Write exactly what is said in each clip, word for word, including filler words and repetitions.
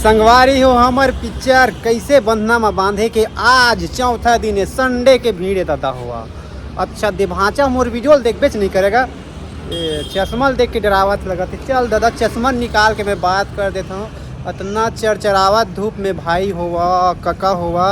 संगवारी हो, हमर पिक्चर कइसे बंधना म बांधे के आज चौथा दिन हे, संडे के भीड़ हे दादा होवा। अच्छा, दे भांचा मोर वीडियो ल देखबेच नहीं करेगा। ए, चश्मा ल देख के डरावत लगत हे। चल दादा, चश्मा निकाल के मैं बात कर देता हूँ। अतना चरचरावत धूप में भाई होवा, कका होवा,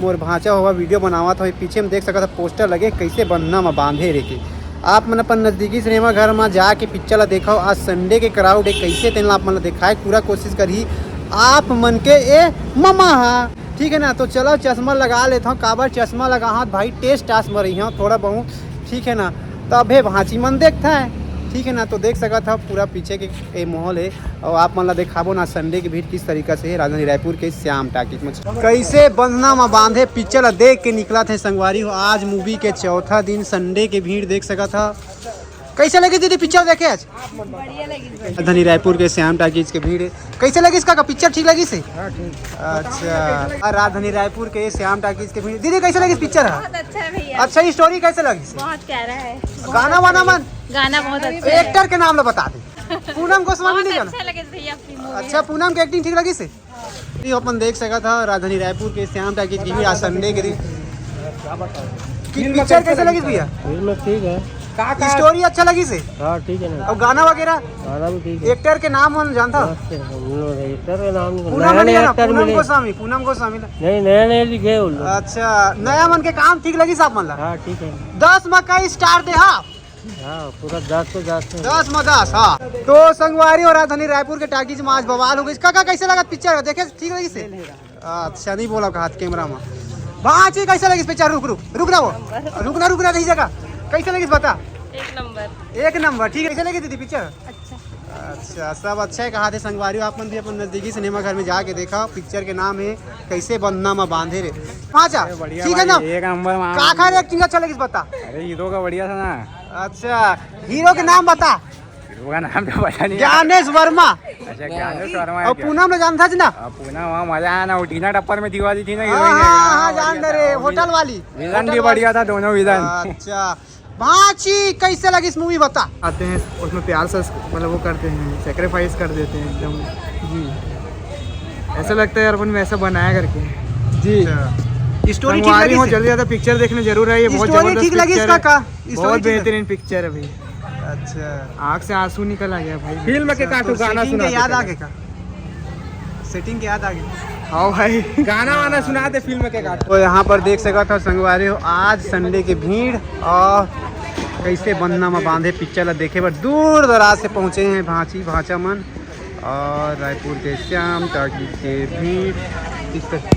मोर भांचा होवा, वीडियो बनावत होई। पीछे में देख सकत ह पोस्टर लगे, कइसे बंधना म बांधे रे के। आप मन अपन नजदीकी सिनेमा घर म जाके पिक्चर ला देखव। आज संडे के क्राउड हे, कइसे तेन ला आप मन ला देखाए के पूरा कोशिश करही आप मन के ए ममा हा। ठीक है ना, तो चलो चश्मा लगा लेत हव, काबर चश्मा लगाहत भाई टेस्ट आस म रही हव थोड़ा बहुत, ठीक है ना। तभे भांची मन देखत है, ठीक है ना। तो देख सकत हव पूरा पीछे के ए माहौल हे, और आप मन ला देखाबो ना संडे के भीड़ किस तरीका से हे राजधानी रायपुर के श्याम टाकीज में। कइसे बंधना म बांधे पिक्चर ला देख के निकलत हे संगवारी हो। आज मूवी के चौथा दिन, संडे के भीड़ देख सकत हव। कइसे लगे दीदी पिक्चर देखे आज? बढ़िया लगिस भाई। राजधानी रायपुर के श्याम टाकीज के भीड़ हे। कइसे लगिस काका, पिक्चर ठीक लगिस हे? हाँ, ठीक। अच्छा, और राजधानी रायपुर के श्याम टाकीज के भीड़। दीदी कइसे लगिस पिक्चर ह? बहुत अच्छा है भैया। अच्छा, ये स्टोरी कइसे लगिस? बहुत प्यारा है। गाना वाना मन? गाना बहुत अच्छा है। एक्टर के नाम ला बता दे। पूनम गोस्वामी बहुत नहीं जाना? अच्छा लगे भैया आपकी मूवी। अच्छा, पूनम के एक्टिंग ठीक लगिस हे? ये अपन देख सकत ह राजधानी रायपुर के श्याम टाकीज की भीड़ आज संडे के दिन। कि पिक्चर कइसे लगिस भैया? फिल्म ठीक है। स्टोरी अच्छा लगिस हे? हाँ, ठीक है ना। और गाना वगैरह? गाना भी ठीक है। एक्टर के नाम मन जानत ह? बस, हम लोग एक्टर के नाम नहीं, पूनम नया नहीं नया जाना, एक्टर पूनम मिले। गोस्वामी, पूनम गोस्वामी ना। नहीं, नया नया लिखे हैं उन लोग। अच्छा, नया मन के काम ठीक लगिस आप मन ला? हाँ, ठीक है। दस में कई स्टार दे हा? हाँ, पूरा दस पे दस है। दस में दस, हाँ। तो संगवारी हो राजधानी रायपुर के टाकीज में आज बवाल हो गइस। काका कइसे लगत पिक्चर? देखे ठीक लगिस हे? अच्छा, नहीं बोला हाथ कैमरा में। भांची कइसे लगिस पिक्चर? रुक, रुक, रुक ना वो। रुक ना, रुक ना, नहीं जगह। कइसे लगिस बता? एक नंबर। एक नंबर, ठीक है। कइसे लगिस दीदी पिक्चर? अच्छा। अच्छा, सब अच्छा है कहा थे संगवारी हो, आप मन भी अपन नजदीकी सिनेमा घर में जाके देखा। पिक्चर के नाम है कइसे बंधना म बांधे रे। भांचा, अरे बढ़िया ठीक है ना? भाई, एक नंबर मार। काकर एक्टिंग अच्छा लगिस बता? अरे हीरो का बढ़िया था ना। अच्छा, हीरो के नाम बता। हीरो का नाम तो पता नहीं। ज्ञानेश वर्मा। अच्छा, ज्ञानेश वर्मा है और क्या? पूनम ला जानत हस ना? हाँ, पूनम, हाँ, मजा आया ना, वो टीना टप्पर में दिवा दी थी ना हाँ, हीरोइन ने। हाँ, हाँ, हाँ, जान बढ़िया डरे, था, वो होटल वाली। विलन भी बढ़िया था, दोनों विलन। अच्छा, भांची कइसे लगिस मूवी बता? आते हैं, उसमें प्यार से, मतलब, वो करते हैं, सेक्रीफाइस कर देते हैं एकदम। जी। ऐसा लगता है यार, अपन में ऐसा बनाया करके। जी। अच्छा। स्टोरी ठीक संगवारी लगिस हो, हे? जल्दी ज्यादा पिक्चर देखने जरूर आइए, बहुत स्टोरी जबरदस्त ठीक लगिस पिक्चर है। काका? स्टोरी बहुत ठीक लगिस? बेहतरीन पिक्चर है भाई। अच्छा। आंख से आंसू निकल आ गया भाई। फिल्म के अच्छा, काटू तो गाना सेटिंग सुना के दे याद पहले। आ गए का? सेटिंग के याद आ गई। हाँ भाई। गाना वाना सुना दे फिल्म के काटू। तो यहाँ पर देख सकत हो संगवारी हो, आज संडे के भीड़ और कइसे बंधना म बांधे पिक्चर ला देखे बर दूर दराज से पहुँचे हैं भांची भांचा मन और रायपुर के श्याम टाकीज के भीड़। इस तरह